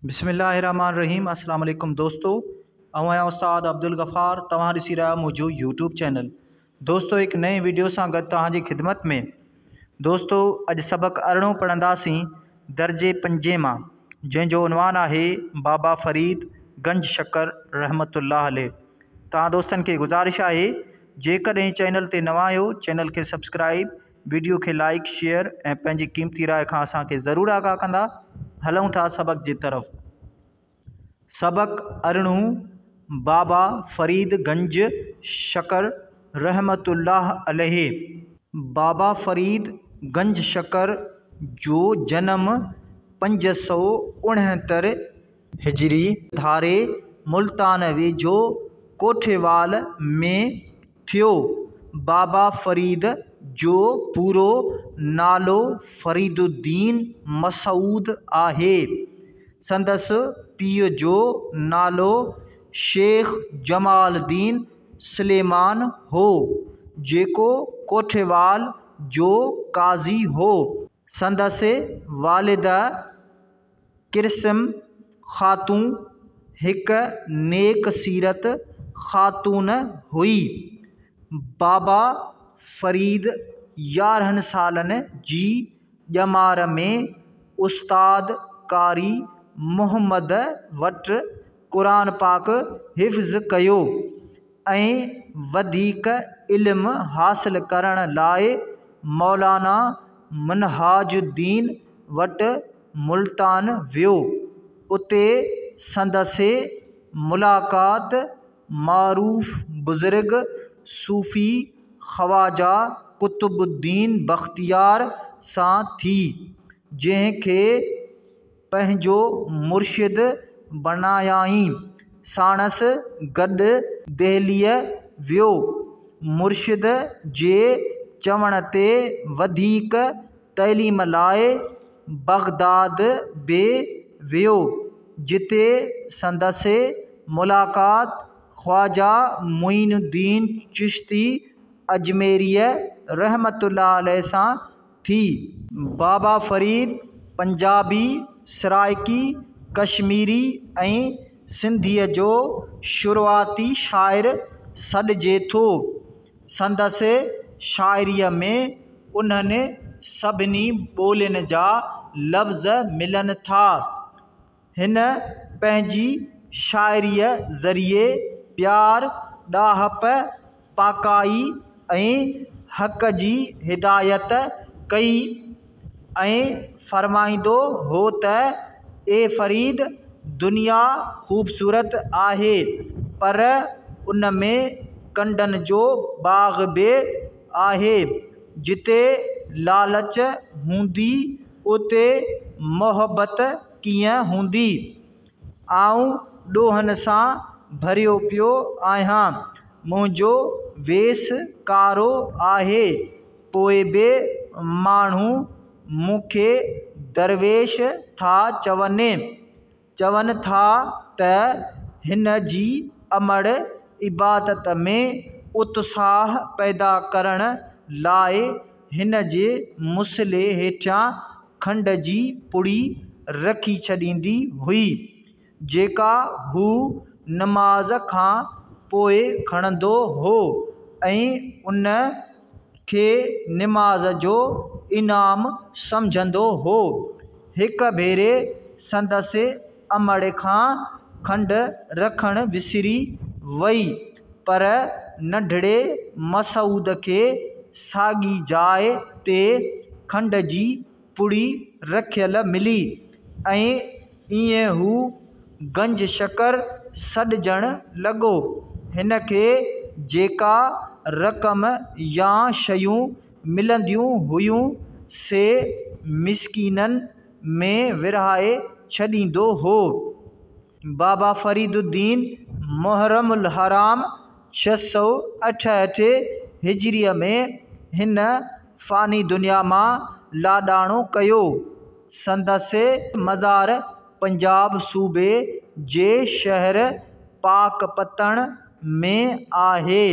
بسم الله الرحمٰن الرحيم السلام عليڪم دوستو آئون آهيان استاد عبدالغفار توهان ڏسي رهيا آهيو منهنجو يوٽيوب چينل دوستو هڪ نئين ويڊيو سان گڏ توهان جي خدمت ۾ دوستو اڄ سبق ارڙهون پڙهنداسين درجي پنجين مان جنهن جو عنوان آهي بابا فريد گنج شڪر رحمت الله عليه توهان دوستن کي گذارش آهي جيڪڏهن چينل تي نوان آهيو چينل کي سبسڪرائب وڊيو کي لائيڪ شيئر ۽ پنهنجي قيمتي راء کان اسان کي ضرور آگاهه ڪندا. هلون ٿا سبق جي طرف. سبق ارڙهون بابا فريد گنج شڪر رحمة الله عليه. بابا فريد گنج شڪر جو جنم 569 هجري ڌاري ملتان ويجهو ڪوٺيوال ۾ ٿيو. بابا فريد جو پورو نالو فريد الدين مسعود آهي. سندس پيء جو نالو شيخ جمال الدين سليمان هو، جيڪو ڪوٺيوال جو قاضي هو. سندس والده ڪرسم خاتون هڪ نيڪ سيرت خاتون هئي. بابا فريد 11 سالن جي ڄمار ۾ استاد قاري محمد وٽ قرآن پاڪ حفظ ڪيو ۽ وڌيڪ علم حاصل ڪرڻ لاء مولانا منهاج الدين وٽ ملتان ويو. اتي سندس ملاقات معروف بزرگ صوفي خواجه قطب الدين بختيار سان ٿي، جنهن کي پنهنجو مرشد بڻايائين. ساڻس گڏ دهليء ويو. مرشد جي چوڻ تي وڌيڪ تعليم لاء بغداد به ويو، جتي سندس ملاقات خواجه معين الدين چشتي اجميريء رحمة الله عليه سان ٿي. بابا فريد پنجابي، سرائڪي، ڪشميري ۽ سنڌيء جو شروعاتي شاعر سڏجي ٿو. سندس شاعريء ۾ انهن سڀني ٻولين جا لفظ ملن ٿا. هن پنهنجي شاعريء ذريعي پيار، ڏاهپ، پاڪائي ۽ حق جي هدايت ڪئي ۽ فرمائيندو هو ته اي فريد! دنيا خوبصورت آهي پر ان ۾ ڪنڊن جو باغ به آهي، جتي لالچ هوندي اتي محبت ڪيئن هوندي؟ آئون ڏوهن سان ڀريو پيو آهيان، منهنجو ويس ڪارو آهي، پوء به ماڻهو مون کي درويش ٿا چون. چون ٿا ته هن جي امڙ عبادت ۾ اتساهه پيدا ڪرڻ لاء هن جي مصلي هيٺيان کنڊ جي پڙي رکي ڇڏيندي هئي، جيڪا هو نماز کان پوء کڻندو هو ۽ ان کي نماز جو انعام سمجهندو هو. هڪ ڀيري سندس امڙ کان کنڊ رکڻ وسري وئي، پر ننڍڙي مسعود کي ساڳي جاء تي کنڊ جي پڙي رکيل ملي ۽ ائين هو گنج شڪر سڏجڻ لڳو. هن کي جيڪا رقم يا شيون ملنديون هيون، سي مسڪينن ۾ ورهائي ڇڏيندو هو. بابا فريد الدين محرم الحرام 668 هجريء ۾ هن فاني دنيا مان لاڏاڻو ڪيو. سندس مزار پنجاب صوبي جي شهر پاڪپتڻ ۾ آهي.